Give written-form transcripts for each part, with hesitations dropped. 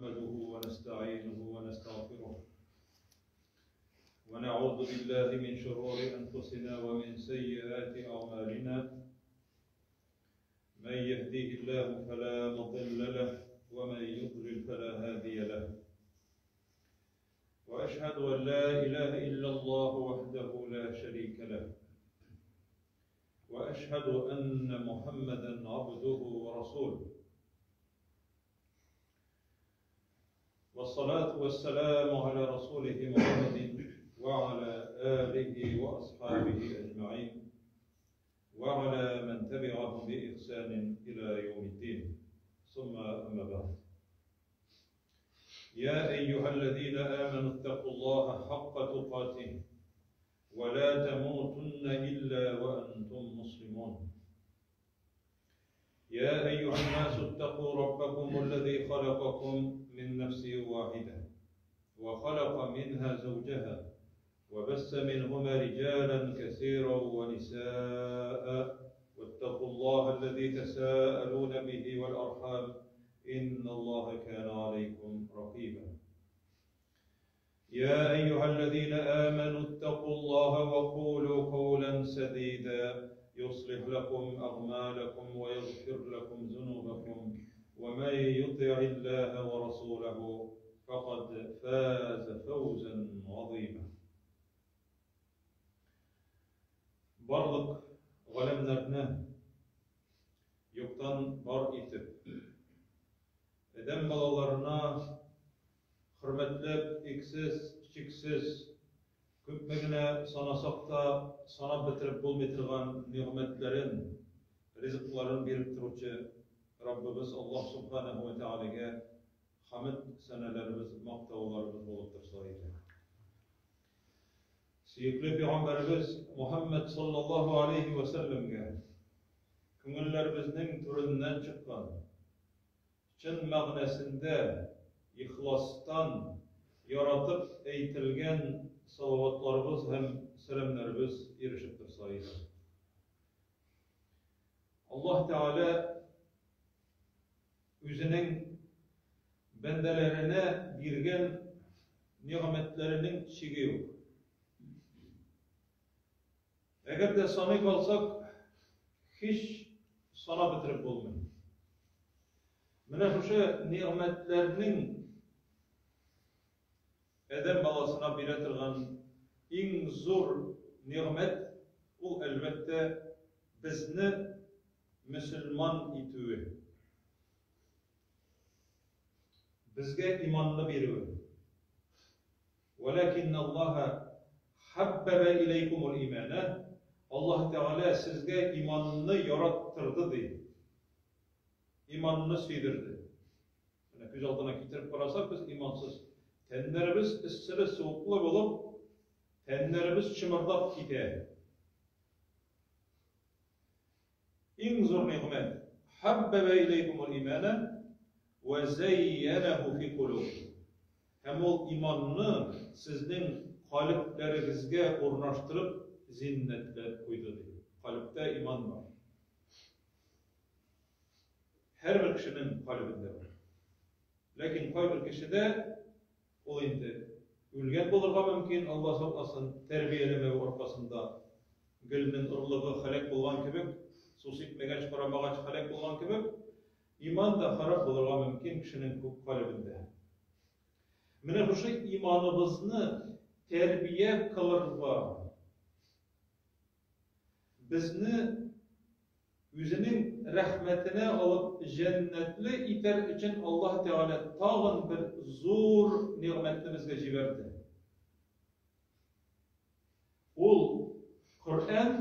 نحمده ونستعينه ونستغفره ونعوذ بالله من شرور أنفسنا ومن سيئات أعمالنا من يهديه الله فلا مضل له ومن يضلل فلا هادي له وأشهد أن لا إله إلا الله وحده لا شريك له وأشهد أن محمدا عبده ورسوله والصلاة والسلام على رسوله محمد وعلى آله وأصحابه أجمعين وعلى من تبعهم بإحسان إلى يوم الدين ثم أما بعد يا أيها الذين آمنوا اتقوا الله حق تقاته ولا تموتن إلا وأنتم مسلمون يا أيها الناس اتقوا ربكم الذي خلقكم من نفس واحدة وخلق منها زوجها وبس منهما رجالا كثيرا ونساء واتقوا الله الذي تساءلون به والأرحام إن الله كان عليكم رقيبا يا أيها الذين آمنوا اتقوا الله وقولوا قولا سديدا يصلح لكم أعمالكم ويغفر لكم ذنوبكم ومن يطع الله ورسوله فقد فاز فوزا عظيما Барлык галәмнәрне юктан бар итеп, адәм балаларына хөрмәтләп, иксез, чиксез, күпме генә санасак та, санап бетереп булмый торган нигъмәтләрен, ризыкларын биреп торучы Раббыбыз Аллаһ Субханаһу ва Тәгаләгә хәмд сәнәләребез, мактауларыбыз булып торса иде. Сөекле пәйгамбәребез Мухаммад саллаллаһу алейхи ва сәлләмгә күңелләребезнең түреннән чыккан, чын мәгънәсендә ихластан яратып әйтелгән салаватларыбыз һәм сәламнәребез ирешеп торса иде. Аллаһ Тәгалә үзенең бәндәләренә биргән нигъмәтләренең чиге юк. Әгәр дә саный калсак, һич санап бетереп булмый. Менә шушы нигъмәтләрнең адәм баласына бирә торган иң зур нигъмәт ул, әлбәттә, безне мөселман итүе. Безгә иманны бирүе. Вәләкинна Аллаһа хәббәбә иләйкумул имана. Аллаһ Тәгалә сезгә иманны яраттырды ди. Иманны сөйдерде. Менә күз алдына китереп карасак, без имансыз. Тәннәребез эсселе-суыклы булып, тәннәребез чымырдап китә. Иң зур нигъмәт. Хәббәбә иләйкумул имана вә зәййәнәһу фи кулубикум. Һәм ул иманны сезнең калебләрегезгә урнаштырып, зиннәтләп куйды, ди. Калебтә иман бар. Һәрбер кешенең калебендә бар. Ләкин кайбер кешедә ул инде үлгән булырга мөмкин, Алла сакласын, тәрбияләмәү аркасында гөлнең орлыгы һәлак булган кебек, су сипмәгәч, карамагач һәлак булган кебек, иман да харап булырга мөмкин кешенең күк калебендә. Менә шушы иманыбызны тәрбия кылырга безне үзенең рәхмәтенә алып җәннәтле итәр өчен Аллаһ Тәгалә тагын бер зур нигъмәтне безгә җибәрде. Ул Коръән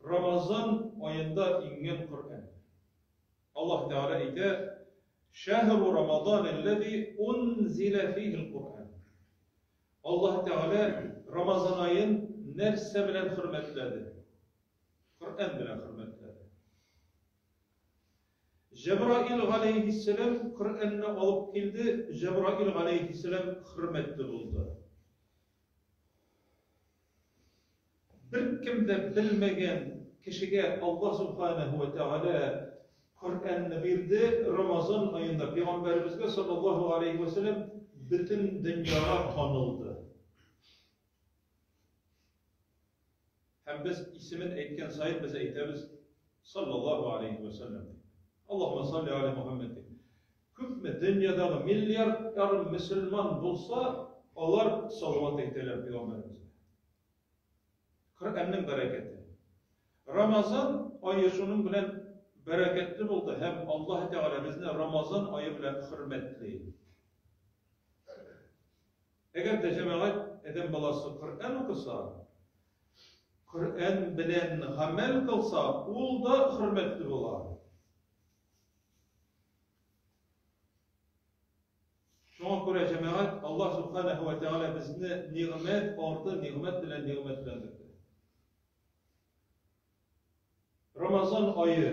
Рамазан аенда иңгән Коръән. Аллаһ Тәгалә әйтә: "Шәһру Рамазан аллази унзила фихил Коръән." Аллаһ Тәгалә Рамазан аен нәрсә белән хөрмәтләде? Коръән белән хөрмәтләде. Җәбраил галәйһиссәлам Коръәнне алып килде, Җәбраил галәйһиссәлам хөрмәтле булды. Беркем дә белмәгән кешегә Аллаһ субханаһу ва тәгалә Коръәнне бирде Рамазан аенда. пәйгамбәребезгә саллаллаһу алейхи ва сәлләм бөтен дөньяга танылды. Һәм без исемен әйткән саен без әйтәбез саллаллаһу алейхи ва сәлләм дип. Аллаһумма салли аля Мухаммад дип. Күпме дөньядагы миллиард ярым мөселман булса, алар салават әйтәләр пәйгамбәребезгә. Коръәннең бәрәкәте. Рамазан ае шуның белән бәрәкәтле булды һәм Аллаһ Тәгалә безне Рамазан ае белән хөрмәтли. Әгәр дә җәмәгать адәм баласы Коръән укыса, Коръән белән гамәл кылса, ул да хөрмәтле була. Шуңа күрә җәмәгать Аллаһ субханаһу ва тәгалә безне нигъмәт арты нигъмәт белән нигъмәтләндерде. Рамазан ае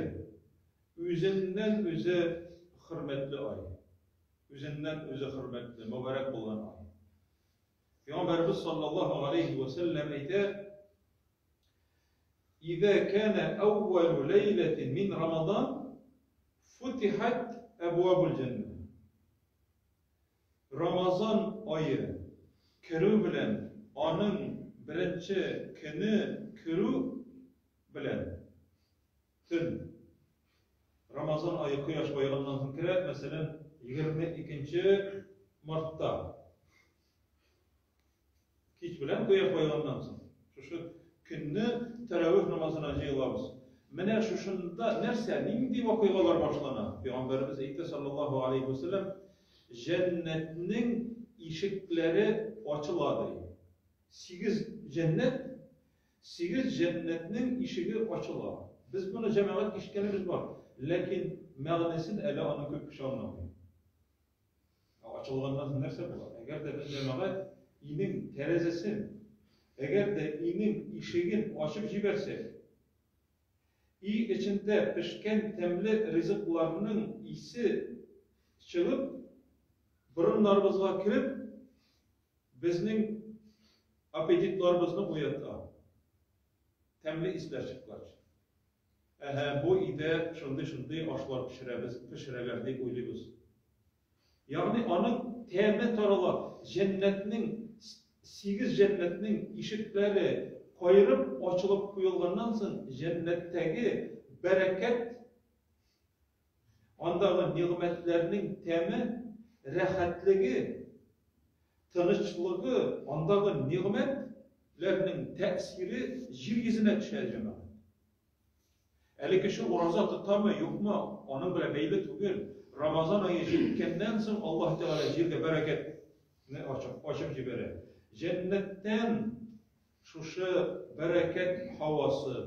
үзеннән үзе хөрмәтле ай. Үзеннән үзе хөрмәтле, мөбарәк булган ай. Пәйгамбәребез саллаллаһу алейхи ва сәлләм әйтә: "Иза кана әүвәлу ләйләтин мин Рамазан, футихат әбвабул җәннә." Рамазан ае керү белән, аның беренче көне керү белән, төн, Рамазан ае кояш баеганнан соң керә, мәсәлән, 22 нче мартта. Кич белән кояш баеганнан соң, шушы көнне тәравих намазына җыелабыз. Менә шушында нәрсә, нинди вакыйгалар башлана? Пәйгамбәребез әйтә саллаллаһу алейхи ва сәлләм, җәннәтнең ишекләре ачыла ди. Сигез җәннәт, сигез җәннәтнең ишеге ачыла. Без моны җәмәгать ишеткәнебез бар, ләкин мәгънәсен әле аны күп кеше аңламый. Ә ачылганнан соң нәрсә була? Әгәр дә без җәмәгать өйнең тәрәзәсен, әгәр дә өйнең ишеген ачып җибәрсәк, өй эчендә пешкән тәмле ризыкларның исе чыгып, борыннарыбызга кереп, безнең аппетитларыбызны уята. Тәмле исләр чыккач. Әһә, бу өйдә шундый-шундый ашлар пешерәбез, пешерәләр дип уйлыйбыз. Ягъни аның тәме тарала, җәннәтнең, сигез җәннәтнең ишекләре каерып ачылып куелганнан соң, җәннәттәге бәрәкәт, андагы нигъмәтләрнең тәме, рәхәтлеге, тынычлыгы, андагы нигъмәт ләрнең тәэсире җир йөзенә төшә, җәмәгать. Әле кеше ураза тотамы, юкмы, аның белән бәйле түгел. Рамазан ае җиткәннән соң Аллаһ Тәгалә җиргә бәрәкәтне ачып, ачып җибәрә. Җәннәттән шушы бәрәкәт һавасы,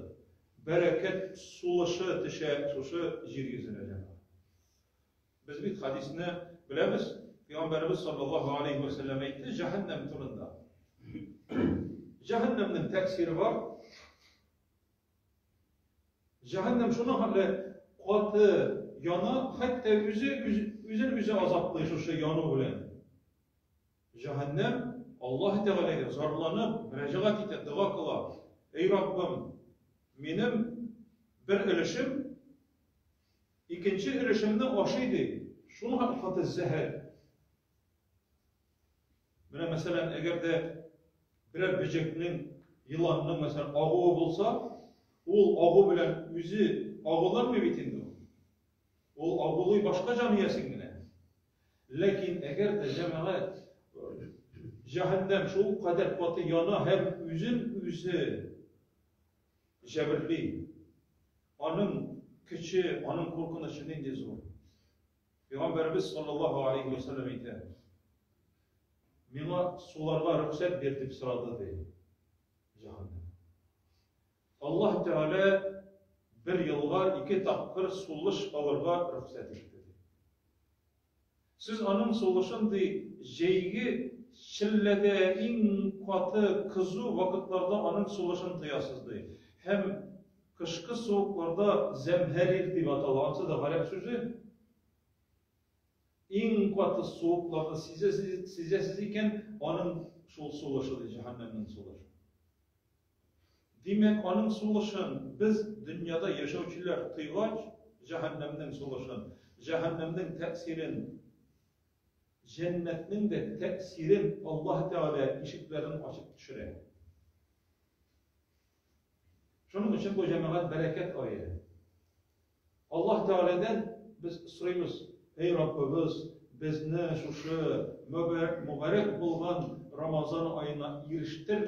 бәрәкәт сулышы төшә шушы җир йөзенә, җәмәгать. Без бит хадисне беләбез, Пәйгамбәребез саллаллаһу алейхи ва сәлләм әйтте җәһәннәм турында. Җәһәннәмнең тәэсире бар. Җәһәннәм шуның хәтле каты яна, хәтта үзе үзен үзе азаплый шушы яну белән. Җәһәннәм Аллаһ Тәгаләгә зарланып, мөрәҗәгать итә, дога кыла. Эй Раббым, минем бер өлешем Икенче өлешемне ашый, ди. Шуның каты зәһәр. Менә, мәсәлән, әгәр дә берәр бөҗәкнең, еланның, мәсәлән, агуы булса, ул агу белән үзе агуланмый бит инде ул. Ул агулый башка җан иясен генә. Ләкин әгәр дә җәмәгать җәһәннәм шул кадәр каты яна һәм үзен үзе җәберли. Аның көче, аның куркынычы нинди зур. Пәйгамбәребез саллаллаһу алейхи ва сәлләм әйтә: Миңа суларга рөхсәт бир дип сорады ди. Җәһәннәм. Аллаһ Тәгалә бер елга ике тапкыр сулыш алырга рөхсәт итте ди. Сез аның сулышын, ди, җәйге челләдә иң каты, кызу вакытларда аның сулышын тоясыз, ди. Һәм кышкы суыкларда зәмһәрир дип атала, ансы да гарәп сүзе. Иң каты суыкларны сизәсез, сизәсез икән, аның шул сулышы, ди, җәһәннәмнең сулышы. Димәк, аның сулышын без дөньяда яшәүчеләр тойгач, җәһәннәмнең сулышын, Җәһәннәмнең тәэсирен, җәннәтнең дә тәэсирен Аллаһ Тәгалә ишекләрен ачып төшерә. Шуның өчен бу җәмәгать бәрәкәт ае. Аллаһ Тәгаләдән без сорыйбыз, Әй Раббыбыз, безне шушы мөбарәк булган Рамазан аена ирештер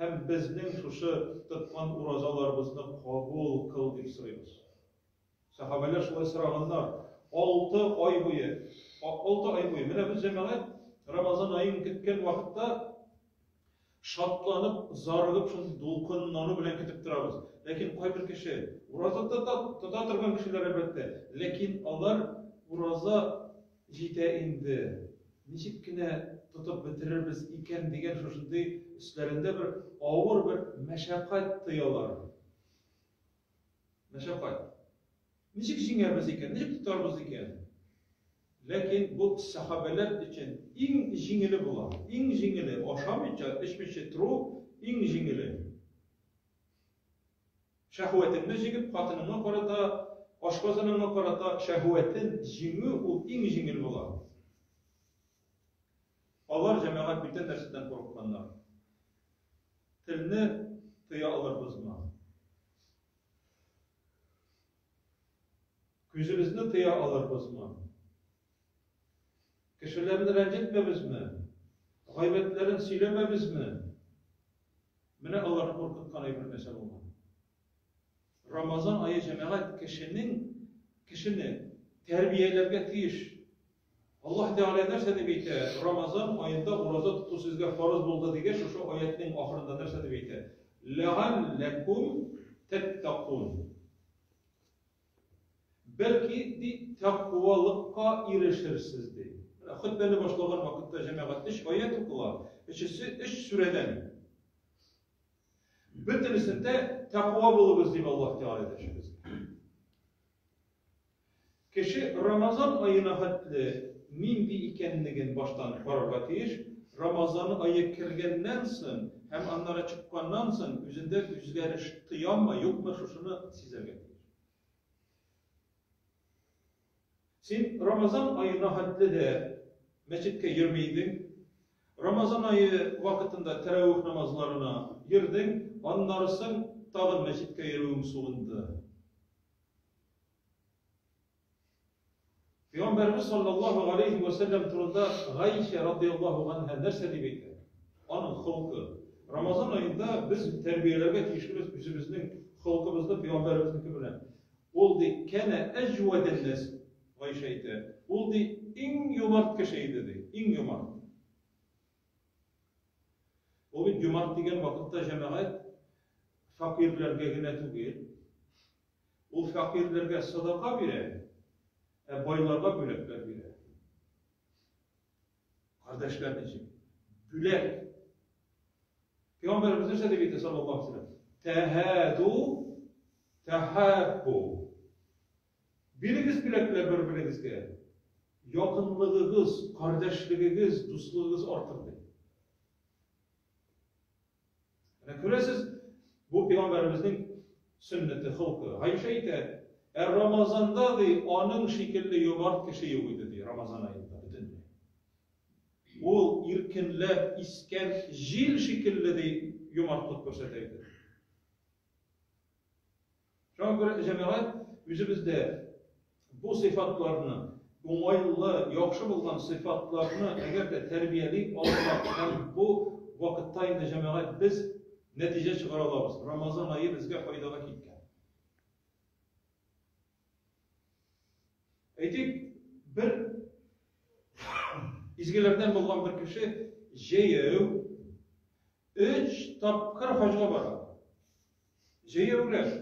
һәм безнең шушы тоткан уразаларыбызны кабул кыл, дип сорыйбыз. Сәхабәләр шулай сораганнар. 6 ай буе, 6 ай буе. Менә без җәмәгать Рамазан аен көткән вакытта шатланып, зарыгып, шундый дулкынлану белән көтеп торабыз. Ләкин кайбер кеше ураза тота, тота торган кешеләр әлбәттә, ләкин алар ураза җитә инде, ничек кенә тотып бетерербез икән дигән шушындый өсләрендә бер авыр бер мәшәкать тоялар. Мәшәкать. Ничек җиңәрбез икән, ничек тотарбыз икән? Ләкин бу сәхабәләр өчен иң җиңеле була. Иң җиңеле, ашамыйча, эчмичә тору иң җиңеле. Шәһвәтеңне җиңеп, хатыныңа карата, ашказаныңа карата шәһвәтен җиңү ул иң җиңел була. Алар җәмәгать бүтән нәрсәдән курыкканнар. Телне тыя алырбызмы? Күзебезне тыя алырбызмы? Кешеләрне рәнҗетмәбезме? Гайбәтләрен сөйләмәбезме? Менә аларны куркыткан әйбер нәрсә булган. Рамазан ае җәмәгать кешенең кешене тәрбияләргә тиеш. Аллаһ Тәгалә нәрсә дип әйтә? Рамазан аенда ураза тоту сезгә фарыз булды дигәч, шушы аятьнең ахырында нәрсә дип әйтә? Ләгалләкум тәттакун. Бәлки, ди, тәкъвалыкка ирешерсез, ди. Менә хөтбәне башлаган вакытта җәмәгать өч аять укыла, өчесе өч сүрәдән. Бөтенесендә тәкъва булыгыз дип Аллаһ Тәгалә дәшә безгә. Кеше Рамазан аена хәтле нинди икәнлеген баштан карарга тиеш, Рамазан ае кергәннән соң һәм аннары чыкканнан соң үзендә үзгәреш тоямы, юкмы, шушыны сизәргә тиеш. Син Рамазан аена хәтле дә мәчеткә йөрми идең, Рамазан ае вакытында тәравих намазларына йөрдең, аннары соң тагын мәчеткә йөрүең суынды. Пәйгамбәребез саллаллаһу алейхи ва сәлләм турында Гайшә радияллаһу анһа нәрсә дип әйтә? Аның холкы. Рамазан аенда без тәрбияләргә тиешлебез үзебезнең холкыбызны пәйгамбәребезнеке белән. Ул ди, кәнә әҗвәдән нас, Гайшә әйтә. Ул ди, иң юмарт кеше иде ди, иң юмарт. Ул бит юмарт дигән вакытта җәмәгать фәкыйрьләргә генә түгел, Ул фәкыйрьләргә садака бирә, ә байларга бүләкләр бирә. Кардәшләр ничек? Бүләк. Пәйгамбәребез нәрсә дип әйтә саллаллаһу алейһи вәсәлләм? Тәһаду тәһаббу. Бирегез бүләкләр бер-берегезгә. Якынлыгыгыз, кардәшлегегез, дуслыгыгыз артыр ди. Менә күрәсез, бу пәйгамбәребезнең сөннәте, холкы. Гайшә әйтә, ә Рамазанда ди, аның шикелле юмарт кеше юк иде ди, Рамазан аенда бөтенләй. Ул иркенләп искән җил шикелле ди, юмартлык күрсәтә иде. Шуңа күрә, җәмәгать, үзебездә бу сыйфатларны, уңайлы, яхшы булган сыйфатларны әгәр дә тәрбияли алсак һәм бу вакытта инде, җәмәгать, без нәтиҗә чыгара алабыз. Рамазан ае безгә файдага киткән. Әйтик, бер изгеләрдән булган бер кеше җәяү өч тапкыр хаҗга бара. Җәяүләп.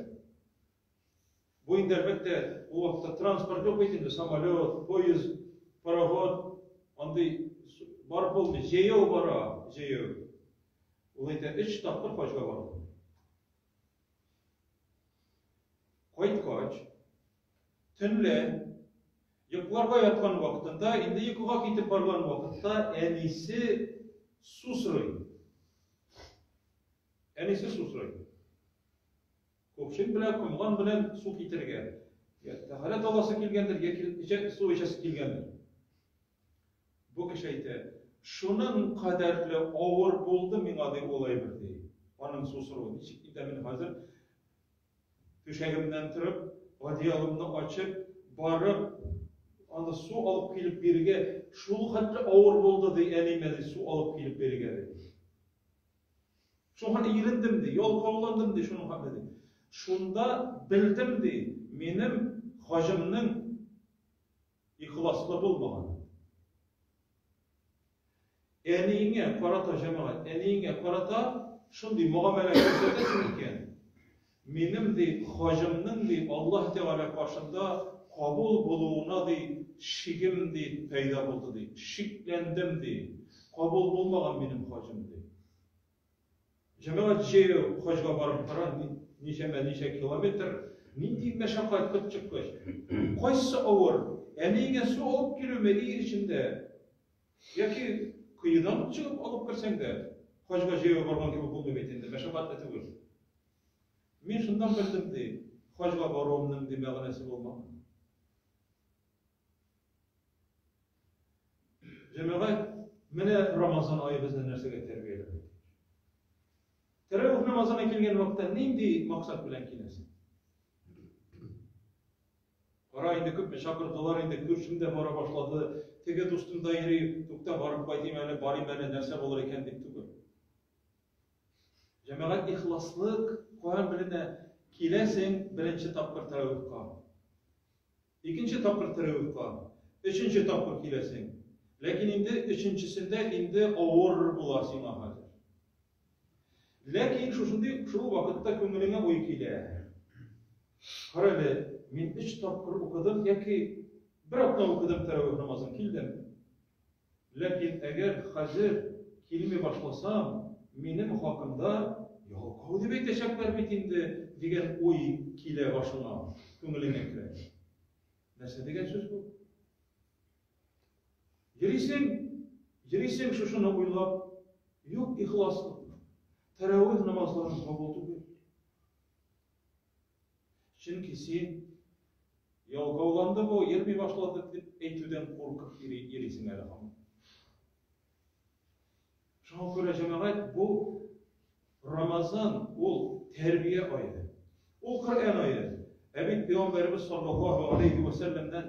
Бу инде, әлбәттә, ул вакытта транспорт юк бит инде, самолет, поезд, пароход, андый барып булмый. Җәяү бара, җәяү. Ул әйтә, өч тапкыр хаҗга бардым. Кайткач, төнлә йокларга яткан вакытында, инде йокыга китеп барган вакытта әнисе су сорый. Әнисе су сорый. Кувшин белән, комган белән су китерергә. Я тәһарәт аласы килгәндер, яки су эчәсе килгәндер. Бу кеше әйтә, шуның кадәрле авыр булды миңа, ди, ул әйбер, ди. Аның су соруы. Ничек итә мин хәзер түшәгемнән торып, одеялымны ачып, барып, аны су алып килеп бирергә, шул хәтле авыр булды, ди, әниемә, ди, су алып килеп бирергә, ди. Шул хәтле ирендем, ди, ялкауландым, ди, шуның хәтле, ди. Шунда белдем, ди, минем хаҗымның ихласлы булмаганын. Әниеңә карата, җәмәгать, әниеңә карата шундый мөгамәлә күрсәтәсең икән, минем, ди, хаҗымның, ди, Аллаһ Тәгалә каршында кабул булуына, ди, шигем, ди, пәйда булды, ди, шикләндем, ди, кабул булмаган минем хаҗым, ди. Җәмәгать җәяү хаҗга барып кара, ничәмә ничә километр, нинди мәшәкать котчыккыч. Кайсы авыр, әниеңә су алып килүме өй эчендә, яки коедан чыгып алып керсәң дә, хаҗга җәяү барган кебек булмый бит инде, мәшәкатьле түгел. Мин шуннан белдем, ди, хаҗга баруымның, ди, мәгънәсе булмаган. Җәмәгать, менә Рамазан ае безне нәрсәгә тәрбияләде. Тәравих намазына килгән вакытта нинди максат белән киләсең? Кара инде күпме чакырдылар инде, күршем дә бара башлады, теге дустым да йөри, тукта барып кайтыйм әле, барыйм әле, нәрсә булыр икән дип түгел. Җәмәгать ихласлык каян беленә? Киләсең беренче тапкыр тәравихка. Икенче тапкыр тәравихка, өченче тапкыр киләсең. Ләкин инде өченчесендә инде авыр була сиңа хәзер. Ләкин шушындый шул вакытта күңелеңә уй килә. Кара әле, мин өч тапкыр укыдым яки бер атна укыдым тәравих намазын, килдем. Ләкин әгәр хәзер килми башласам, минем хакымда ялкау дип әйтәчәкләр бит инде, дигән уй килә башыңа, күңелеңә керә. Нәрсә дигән сүз бу? Йөрисең, йөрисең шушыны уйлап, юк ихласлык. Тәравих намазларын кабул түгел. Чөнки син ялкауланды бу, йөрми башлады дип әйтүдән куркып йөри, йөрисең әле һаман. Шуңа күрә җәмәгать бу Рамазан ул тәрбия ае. Ул Коръән ае. Ә бит Пәйгамбәребез саллаллаһу алейхи ва сәлләмнән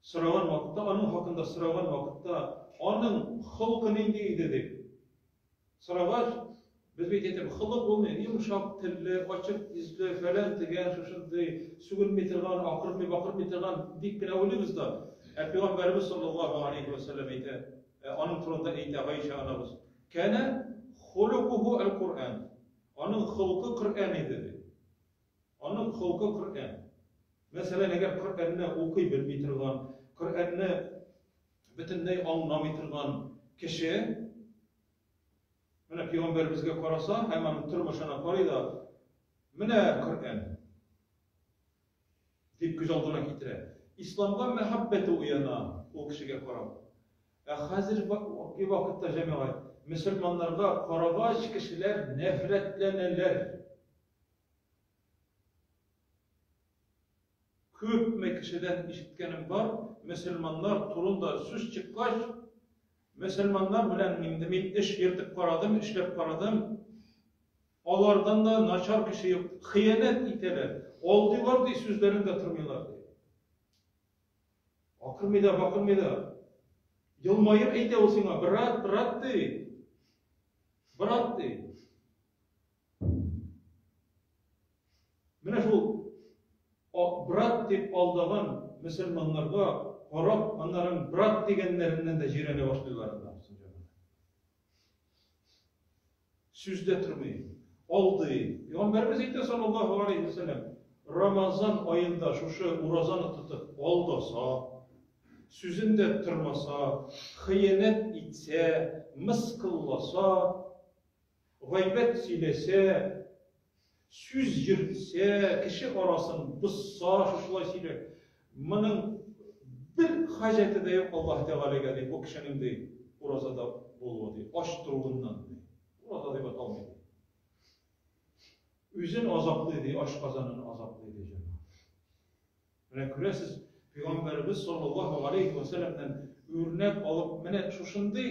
сораган вакытта, аның хакында сораган вакытта, аның холкы нинди иде дип сорагач, без бит әйтәбез, холык ул ни? Йомшак телле, ачык йөзле, фәлән төгән, шушындый, сүгенми торган, акырмый, бакырмый торган дип кенә уйлыйбыз да. Ә Пәйгамбәребез саллаллаһу алейхи ва сәлләм әйтә, аның турында әйтә Гайшә анабыз. Кәнә холыкуху әл-Коръән. Аның холкы Коръән иде ди. Аның холкы Коръән. Мәсәлән, әгәр Коръәнне укый белми торган, Коръәнне бөтенләй аңламый торган кеше менә пәйгамбәребезгә караса һәм аның тормышына карый да, менә Коръән дип күз алдына китерә. Исламга мәхәббәте уяна ул кешегә карап. Ә хәзерге вакытта җәмәгать мөселманнарга карагач кешеләр нәфрәтләнәләр. Күпме кешедән ишеткәнем бар, мөселманнар турында сүз чыккач, мөселманнар белән инде мин эш йөртеп карадым, эшләп карадым, алардан да начар кеше юк, хыянәт итәләр, алдыйлар ди, сүзләрендә тормыйлар ди. Акырмый да, бакырмый да. Елмаеп әйтә ул сиңа, брат, брат ди. Брат ди. Менә шул брат дип алдаган мөселманнарга карап, аннарын брат дигәннәреннән дә җирәнә башлыйлар инде. Сүз дә тормый. Алдый. Пәйгамбәребез әйтә саллаллаһу алейхи вәсәлләм, Рамазан аенда шушы уразаны тотып алдаса, сүзендә тормаса, хыянәт итсә, мыскылласа, Гайбәт сөйләсә, сүз йөртсә, кеше арасын бозса, шушылай сөйләп, моның бер хаҗәте дә юк Аллаһ Тәгаләгә, ди, бу кешенең, ди, уразада булуы, ди, ач торуыннан, ди. Ураза дип аталмый, ди. Үзен азаплый, ди, ашказанын азаплый, ди, җәмәгать. Менә күрәсез, Пәйгамбәребез саллаллаһу алейһи вә сәлләмнән үрнәк алып, менә шушындый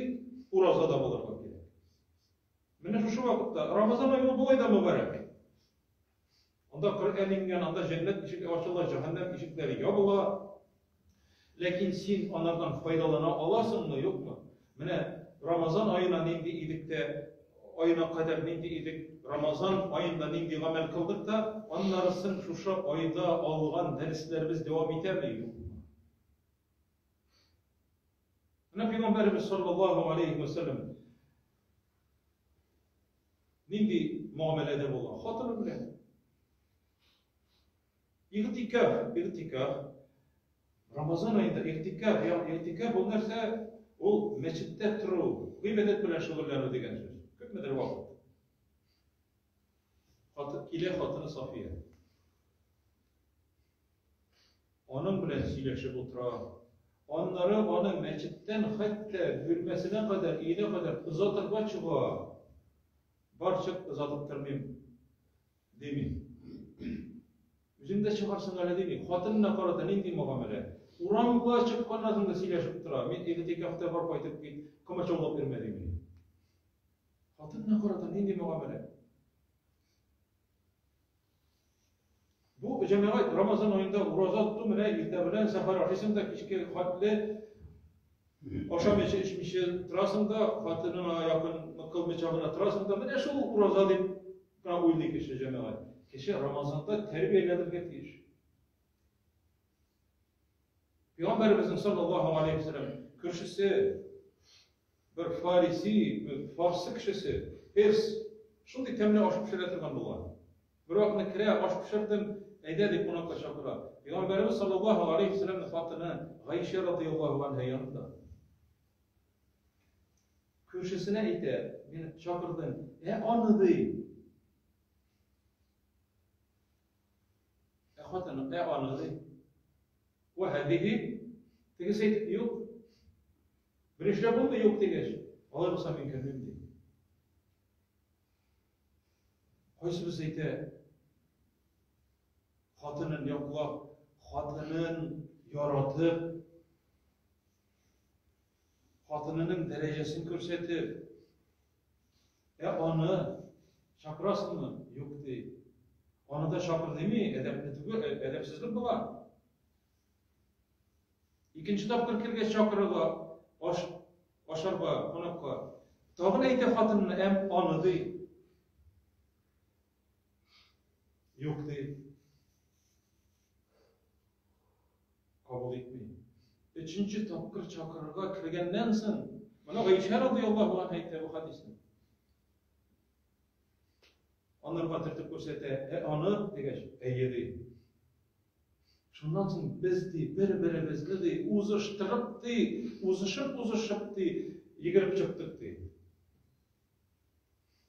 уразада булырга кирәк. Менә шушы вакытта Рамазан ае ул болай да мөбарәк. Анда Коръән иңгән, анда җәннәт ишеге ачыла, җәһәннәм ишекләре ябыла. Ләкин син анардан файдалана аласыңмы, юкмы? Менә Рамазан аена нинди идек тә, аена кадәр нинди идек, Рамазан аенда нинди гамәл кылдык та, аннарысын шушы айда алган дәресләребез дәвам итәме, юкмы? Менә Пәйгамбәребез саллаллаһу алейһи ва сәлләм нинди муамәләдә була? Хатыны белән. Игътикаф, игътикаф. Рамазан аенда игътикаф, ягъни игътикаф ул нәрсә? Ул мәчеттә тору, гыйбадәт белән шөгыльләнү дигән сүз. Күпмедер вакыт. Хаты, килә хатыны Сафия. Аның белән сөйләшеп утыра. Аннары аны мәчеттән хәтта бүлмәсенә кадәр, өенә кадәр озатырга чыга. Бар чык, озатып тормыйм. Дими. Үзең дә чыгарсың әле дими. Хатынына карата нинди мөгамәлә? Урамга чыкканнан соң да сөйләшеп тора. Мин игътикафта бар, кайтып кит, комачаулап йөрмә дими. Хатынына карата нинди мөгамәлә? Бу җәмәгать Рамазан аенда ураза тоту менә иртә белән сәхәр ашыйсың да кичке хәтле ашамыйча, эчмичә торасың да, хатыныңа якын кылмыйча гына торасың да, менә шул ураза дип кына уйлый кеше җәмәгать. Кеше Рамазанда тәрбияләнергә тиеш. Пәйгамбәребезнең саллаллаһу алейһи ва сәлләм күршесе бер фариси, бер фарсы кешесе, перс, шундый тәмле аш пешерә торган булган. Бер вакытны керә, аш пешердем, әйдә дип кунакка чакыра. Пәйгамбәребез саллаллаһу алейһи ва сәлләмнең хатыны Гайшә радыяллаһу анһа янында. Күршесенә әйтә, мин чакырдым, ә аны ди. Ә хатыны, ә аны ди. Вә һәдиһи, тегесе әйтеп, юк. Бер эшләп булмый, юк дигәч, алай булса мин кермим ди. Кайсыбыз әйтә, хатынын яклап, хатынын яратып, хатынының дәрәҗәсен күрсәтеп, ә аны чакырасыңмы? Юк ди. Аны да чакыр дими, әдәпле түгел, әдәпсезлек була. Икенче тапкыр кергәч чакырырга, аш ашарга, кунакка. Тагын әйтә хатынына, әм аны ди. Юк ди. Кабул итми. Өченче тапкыр чакырырга кергәннән соң, моны Гайшә радыяллаһу анһа әйтә бу хадисне. Анарга төртеп күрсәтә, ә аны дигәч, әйе ди. Шуннан соң без ди, бер-беребезне ди, узыштырып ди, узышып-узышып ди, йөгереп чыктык ди.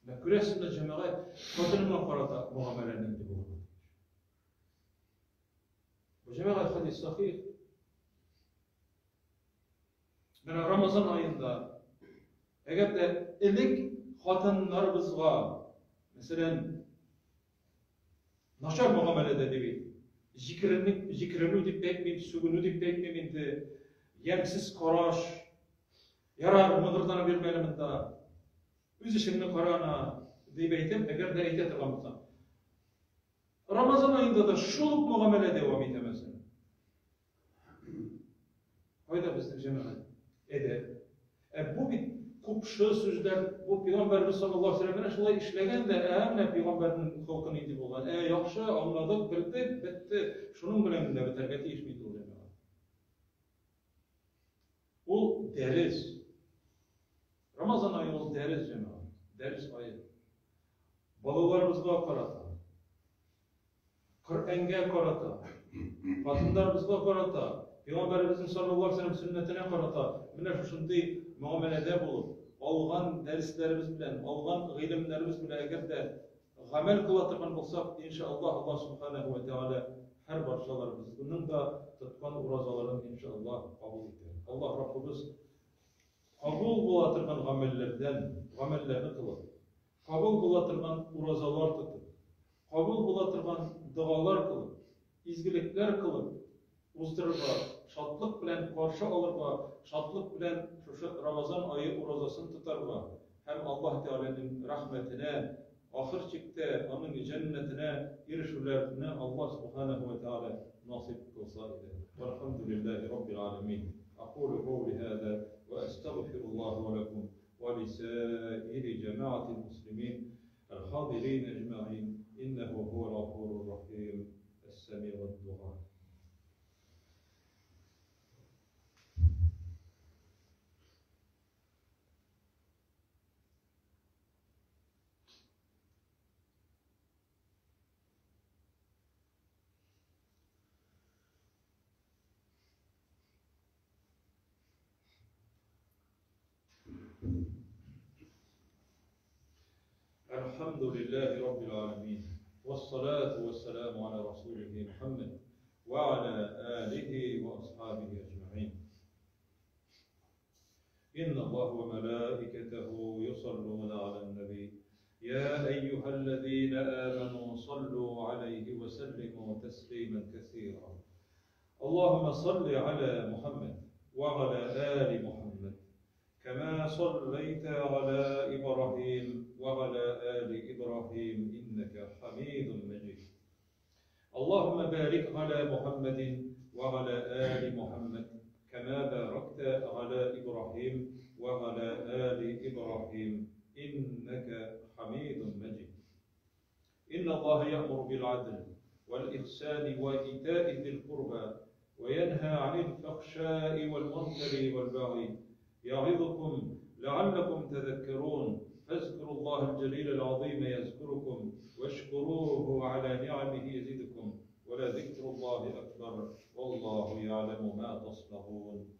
Менә күрәсезме, җәмәгать, хатыныңа карата мөгамәлә нинди булырга тиеш? Бу җәмәгать хадис сахих. Менә Рамазан аенда әгәр дә элек хатыннарыбызга, мәсәлән, начар мөгамәләдә дип әйтим, җикеренү, җикеренү дип тә әйтмим, сүгенү дип тә әйтмим инде, ямьсез караш, ярар, мыгырданып йөрмә әле монда, үз эшеңне кара ана, дип әйтеп, әгәр дә әйтә торган булсаң. Рамазан аенда да шул ук мөгамәлә дәвам итә, мәсәлән. Кайда безнең җәмәгать? Әдәп. Ә бу бит купшы сүзләр, бу пәйгамбәребез саллаллаһу алейһи вәсәлләм менә шулай эшләгән дә, ә менә пәйгамбәрнең холкы нинди булган? Ә яхшы, аңладык, белдек, бетте. Шуның белән генә бетәргә тиеш бит ул җәмәгать. Ул дәрес. Рамазан ае ул дәрес җәмәгать. Дәрес ае. Балаларыбызга карата, Коръәнгә карата, хатыннарыбызга карата, Пәйгамбәребезнең саллаллаһу алейһи вәсәлләм сөннәтенә карата менә шушындый мөгамәләдә булып, алган дәресләребез белән, алган гыйлемнәребез белән әгәр дә гамәл кыла торган булсак, иншаллаһ, Аллаһ субханаһу ва тәгалә һәр барчаларыбызның да тоткан уразаларын иншаллаһ кабул итәр. Аллаһ Раббыбыз кабул була торган гамәлләрдән, гамәлләрне кылып, кабул була торган уразалар тотып, кабул була торган догалар кылып, изгелекләр кылып, уздырырга, шатлык белән каршы алырга, шатлык белән шушы Рамазан ае уразасын тотарга һәм Аллаһ Тәгаләнең рәхмәтенә, ахыр чиктә аның җәннәтенә ирешүләрне Аллаһ Субханаһу ва Тәгалә насыйп кылса иде. Вәлхәмдүлилләһи раббил галәмин. Акулу каули һаза ва әстәгъфируллаһа ва ләкум ва лисаири җәмәгатил муслимин әл-хадирин әҗмәгыйн иннәһу һуәл гафурур рахим. Әс-сәмигуд дуа. الحمد لله رب العالمين والصلاة والسلام على رسوله محمد وعلى آله وأصحابه أجمعين إن الله وملائكته يصلون على النبي يا أيها الذين آمنوا صلوا عليه وسلموا تسليما كثيرا اللهم صل على محمد وعلى آل محمد كما صليت على إبراهيم وعلى آل إبراهيم إنك حميد مجيد اللهم بارك على محمد وعلى آل محمد كما باركت على إبراهيم وعلى آل إبراهيم إنك حميد مجيد إن الله يأمر بالعدل والإحسان وإيتاء ذي القربى وينهى عن الفحشاء والمنكر والبغي يعظكم لعلكم تذكرون فاذكروا الله الجليل العظيم يذكركم واشكروه على نعمه يزدكم ولذكر الله أكبر والله يعلم ما تصنعون.